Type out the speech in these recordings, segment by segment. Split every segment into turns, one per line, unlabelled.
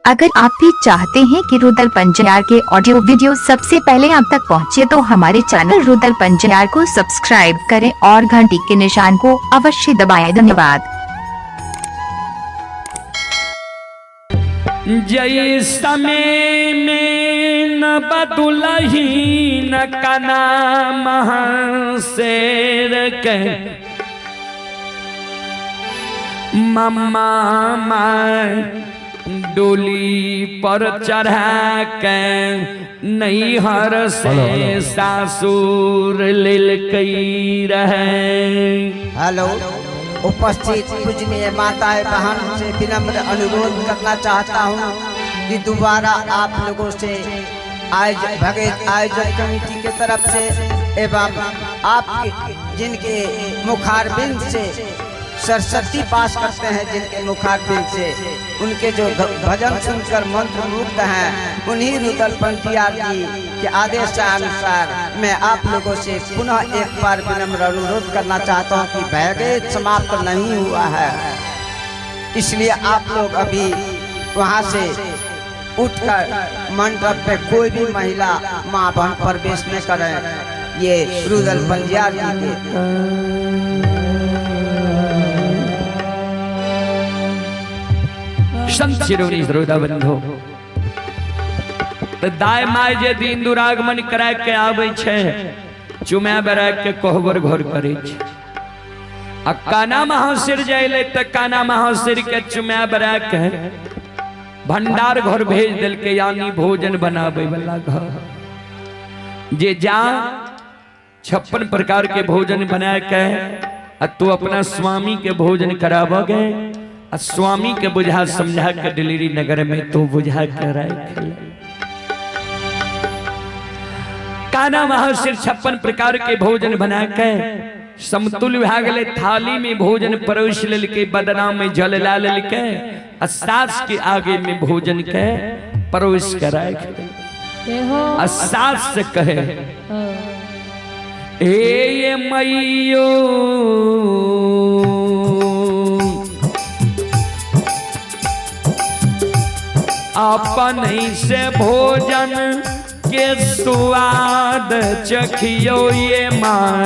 अगर आप भी चाहते हैं कि रुदल पंजियार के ऑडियो वीडियो सबसे पहले आप तक पहुंचे तो हमारे चैनल रुदल पंजियार को सब्सक्राइब करें और घंटी के निशान को अवश्य दबाएं। धन्यवाद।
जय समय में न बदुलही न कना महाशेर के मम्मा माय डोली पर चढ़ा के नैहर से सासुर लेल रहे।
हेलो, उपस्थित पूजनीय माताएं बहन से विनम्र अनुरोध करना चाहता हूं कि दोबारा आप लोगों से भगत आयोजक कमेटी के तरफ से एवं आपके जिनके मुखारबिंद से सरस्वती पास करते हैं, जिनके मुखारबिंद से उनके जो भजन सुनकर मंत्र मुग्ध हैं, उन्हीं रुदल पंजियार जी के आदेशानुसार मैं आप लोगों से पुनः एक बार विनम्र अनुरोध करना चाहता हूं कि भगत समाप्त नहीं हुआ है, इसलिए आप लोग अभी वहां से उठकर मंडप पे कोई भी महिला माँ बहन प्रवेश न करें। ये रुदल पंजियार जी के
संत शिरोमणि श्रोता बंधु, तो दाय my जे दिन दुरागमन करा के आबै छै, चुमा बरा के कोहबर घर करै छै। आ काना महासिर जाइले त काना महासिर के चुमा बरा के भंडार घर भेज देलकै, यानी भोजन बनाबै वाला घर। जे जा 56 प्रकार के भोजन बना के आ तू अपना स्वामी के भोजन कराबोगे, आ स्वामी के बुझा समझा के डिलीवरी नगर में तू बुझा के रख ले। काना महासिर 56 प्रकार के भोजन बना के समतुल भा गेलै, थाली में भोजन परोस लेलकै, बदना में जल ला लेलकै, आ सास के आगे में भोजन के परोस के राख। आ सास से कहे, हे ये मैयो अपन से भोजन के स्वाद चखियो ये माँ।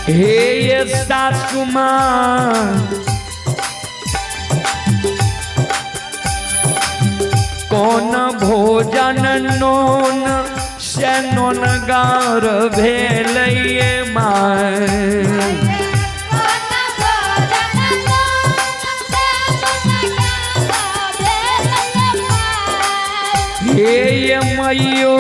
हे ये सासू माँ कौन भोजन नोन से नोनगार भेल ये माँ। हे ये मैयो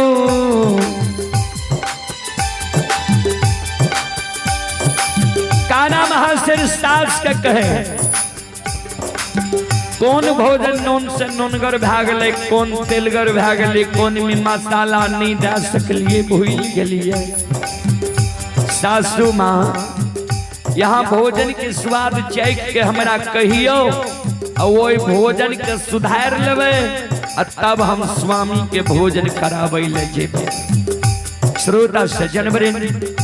काना महासिर सास के कहे, कौन भोजन नून से नूनगर भए गेलै, कौन तेलगर भए गेलै, कौन में मसाला नहीं दे सकलिए, भूल गेलिए। सासू माँ यहाँ भोजन के स्वाद चख के हमरा कहियो, आ ओहि भोजन के सुधार लेबै, आ तब हम स्वामी के भोजन कराबै ले जेबै। श्रोता सज्जन वृंद,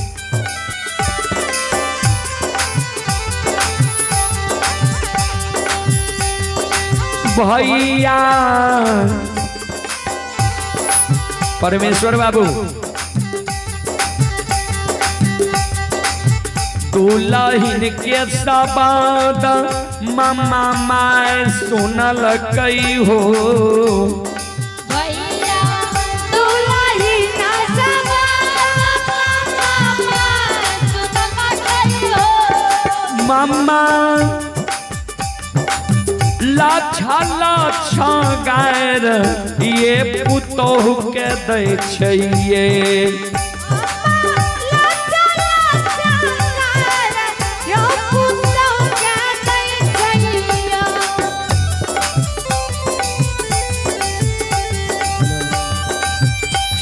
भैया परमेश्वर बाबू दुलहिन के सबाद मम्मा my सुनल कई हो। मम्मा लाछा लाछा गायर ये पुतोह के दै छै ये।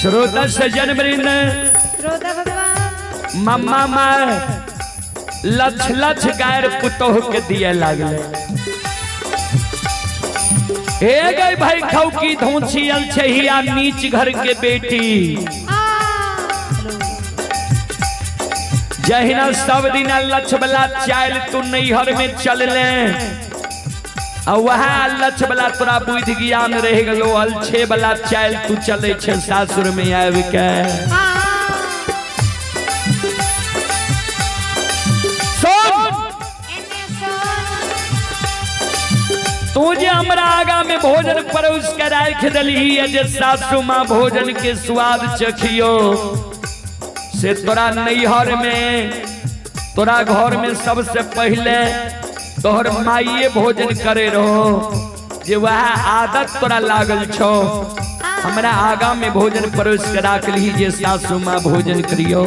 श्रोता सज्जन वृंद, मम्मा my लछ लछ गायर पुतोह के दिए लागले। हे गई भाई खौकी धोछियल छहिया नीच घर के बेटी। जहिना सब दिन लछबला चाइल तू नैहर में चलले आ वह लछबला तोरा बुद्धि ज्ञान रह गलो, अलछे वाला चाइल तू चले छे सासुर में आबि के। तू जे हमरा आगा में भोजन परोस के राख दलही जे सासू माँ भोजन के स्वाद चखियो, से तोरा नैहर में तोरा घर में सबसे पहले तोहर माइये भोजन करे रहो, जे वह आदत तोरा लागल छो। हमरा आगा में भोजन परोस के राख ली जे सासू माँ भोजन करियो।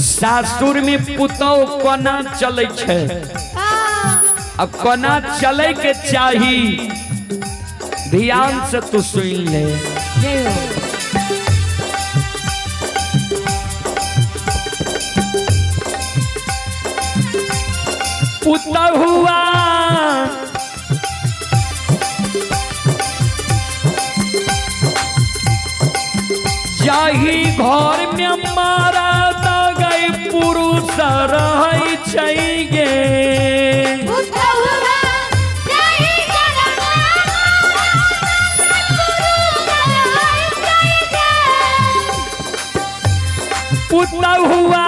सासुर में पुतोह कोना चले छे, अब कोना चले के चाही, ध्यान से तू सुन ले। पुतहुआ जाही घर में मारा गई पुरुष रहै छै गे। पुतहुआ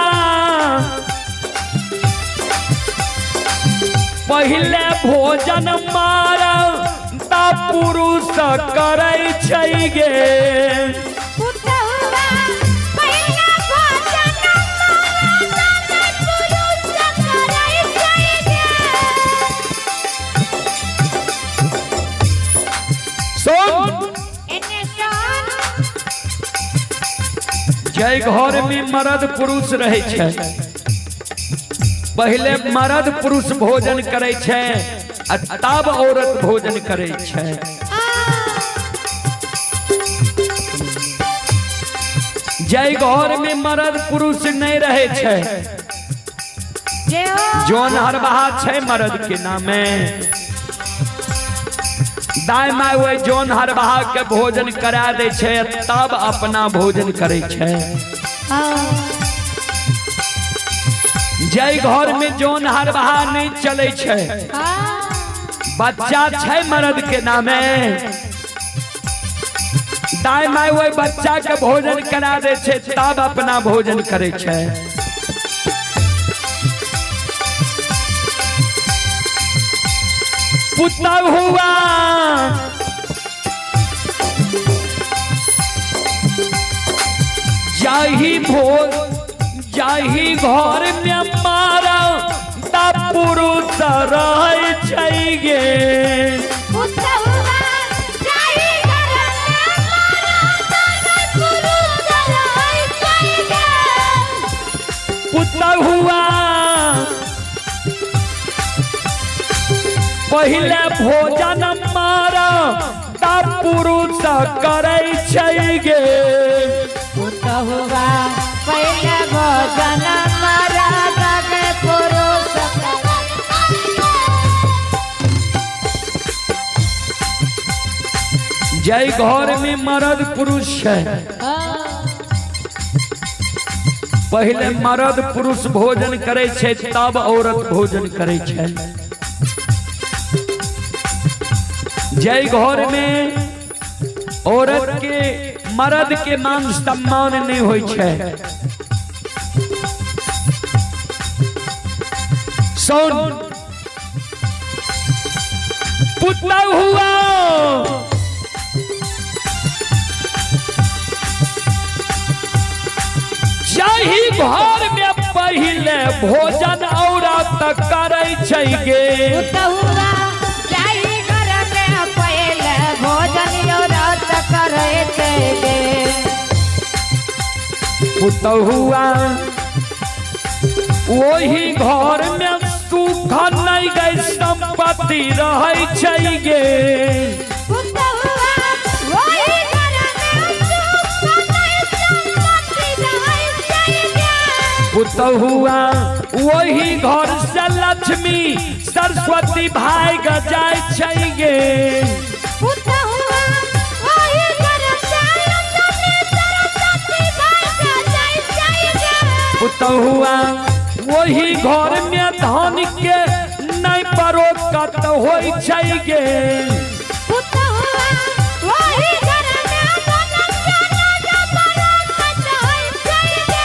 पहले भोजन मारा ता पुरुष करै छै गे। जय घर में मर्द पुरुष रहे छै, पहले मर्द पुरुष भोजन करे छै आ तब औरत भोजन करे छै। जय घर में मर्द पुरुष नहीं रहे छै, जोन हरबहा छै मर्द के नामे, दाय my वही जोन हरबहा के भोजन करा दे छै तब अपना भोजन करे छै। जय घर में जोन हरबहा नहीं चले छै, बच्चा छै मर्द के नामे, दाय my वही बच्चा के भोजन करा दे छै तब अपना भोजन करे छै। पुतहुआ जाही भोज जाही घर में मारा ता पुरुष रहै छै गे। पुतहुआ पहले भोजन मारा ता पुरुष करै छै गे।
पुतहुआ पहले भोजन मारा ता पुरुष करै छै।
जय घर में मर्द पुरुष है, पहले मर्द पुरुष भोजन करे छै तब औरत भोजन करे छै। जय घर में औरत के मर्द के मान सम्मान नहीं होय छै। सुन पुतहुआ जाही घर में पहले भोजन औरत करै छै गे।
पुतहुआ जाही घर में पहले भोजन औरत करै छै गे।
पुतहुआ वही घर में सुख नहीं गई संपत्ति रहै छै गे।
पुतहुआ वही घर में सुख नहीं संपत्ति रहै छै गे।
पुतहुआ वही घर से लक्ष्मी सरस्वती भाग जाय छै गे।
पुतहुआ वही घर से लक्ष्मी सरस्वती भाग जाय छै गे।
पुतहुआ वही घर में धन के नहीं परोकत होई छै गे।
पुतहुआ वही घर में धन के नहीं परोकत होई छै गे।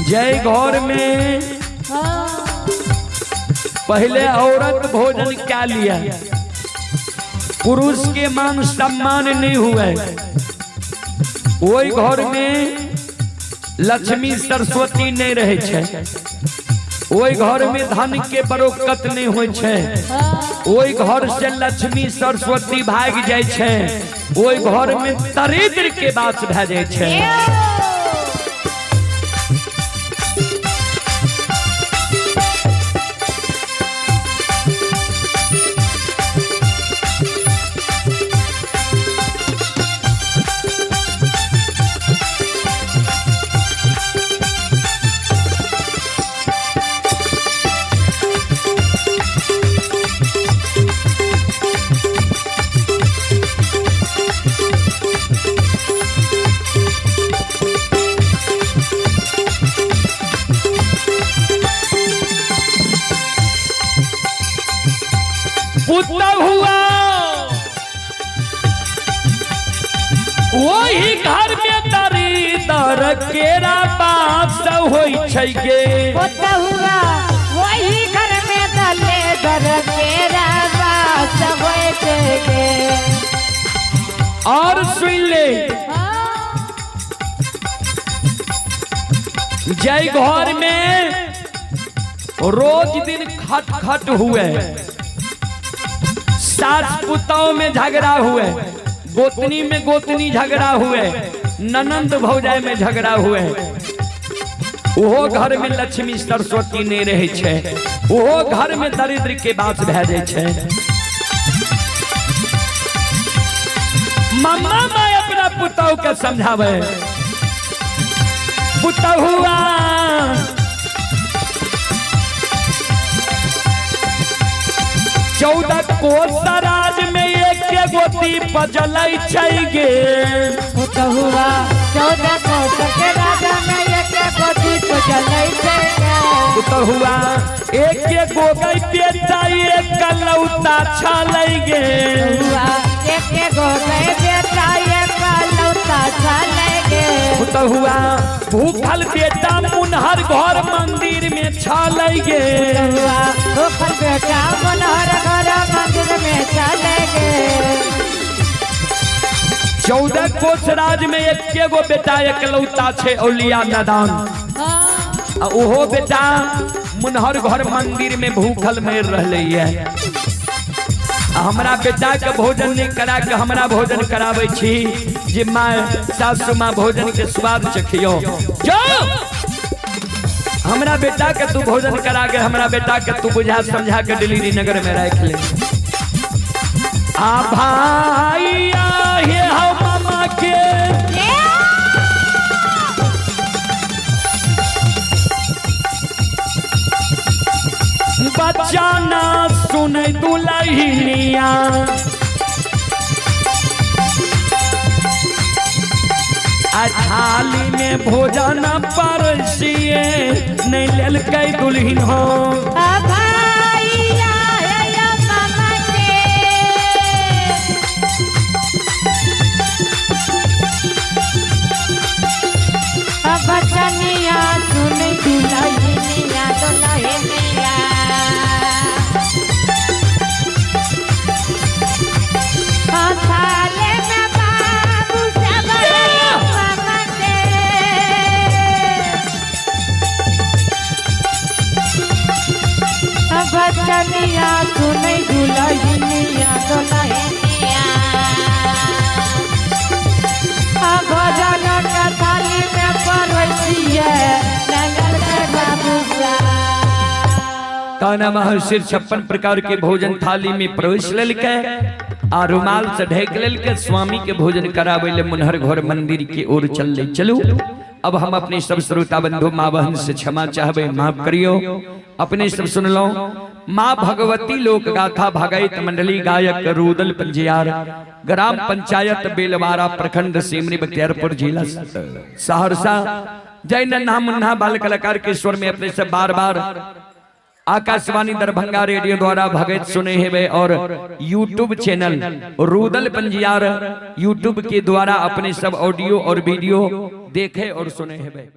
जय घर में पहले औरत भोजन क्या लिया, पुरुष के मान सम्मान नहीं हुए, वही घर में लक्ष्मी सरस्वती नहीं रहे छै, ओहि घर में धन के बरकत नहीं होइ छै, ओहि घर से लक्ष्मी सरस्वती भाग जाइ छै, ओहि घर में दरिद्र के वास भए जाइ छै। पुतहुआ वही घर में दरिद्र केरा बास होइ छै गे।
पुतहुआ वही घर में दलेदर केरा बास होइ छै गे।
और सुन ले, जय घर में रोज दिन खट खट हुए, सास पुतौ में झगड़ा हुए, गोतनी में गोतनी झगड़ा हुए, ननंद भौजाई में झगड़ा हुए, ओहो घर में लक्ष्मी सरस्वती नहीं रहे छै, ओहो घर में दरिद्र के वास भए जाइ छै। मम्मा माय अपना पुतहु के समझावे, पुतहुआ 14 कोस राज में एक गो दीप जलै छै गे।
पुतहुआ 14 कोस के राज में एक गो दीप जलै छै गे।
पुतहुआ एक गो गई बेटा एक लौता छलै गे।
पुतहुआ एक गो गई बेटा एक लौता छलै गे।
पुतहुआ भूखल बेटा मुनहर घर मंदिर में छलै गे।
पुतहुआ भूखल बेटा मुनहर घर मंदिर में छलै गे।
14 कोस राज में एक गो बेटा एकलौता छै औलिया नदान, आ ओहो बेटा मुनहर घर मंदिर में भूखल मरि रहलै है। हमरा बेटा के भोजन नहीं करा के हमरा भोजन कराबै छी जे माँ सासु माँ भोजन के स्वाद चखियो। जाओ हमरा बेटा के तू भोजन करा के हमरा बेटा के तू बुझा समझा के डिलीवरी नगर में राख ले। आ भाई हे हो मामा के बच्चा ना सुन दुलहिनिया, आ थाली में भोजन परसिए नहीं लेलकै दुल्हन हो।
भाइया हे मामा के बचनिया सुन दुलहिनिया दुलहिनिया, थाले में बाबू सब मामा के बचनिया सुन दुलहिनिया दुलहिनिया, भोजन के थाली में परोसिए नंगल के बाबू साहब।
काना महर्षि 56 प्रकार के भोजन थाली में प्रवेश लेलकै आ रुमाल से ढक लेलकै। स्वामी के भोजन करावे ले मुनहर घर मंदिर के ओर चल ले। चलू अब हम अपने सब श्रोता बंधु माँ बहन से क्षमा चाहबे, माफ करियो। अपने सब सुन लो माँ भगवती लोक गाथा भगैत मंडली गायक रूदल पंजियार, ग्राम पंचायत बेलवारा, प्रखंड सिमरी बख्तियारपुर, जिला सहरसा। जय नन्हा मुन्ना बाल कलाकार के स्वर में अपने सब बार बार आकाशवाणी दरभंगा रेडियो द्वारा भगत सुने हेबे और YouTube channel Rudal Panjiyar YouTube के द्वारा अपने सब ऑडियो और वीडियो देखे और सुने हेबे।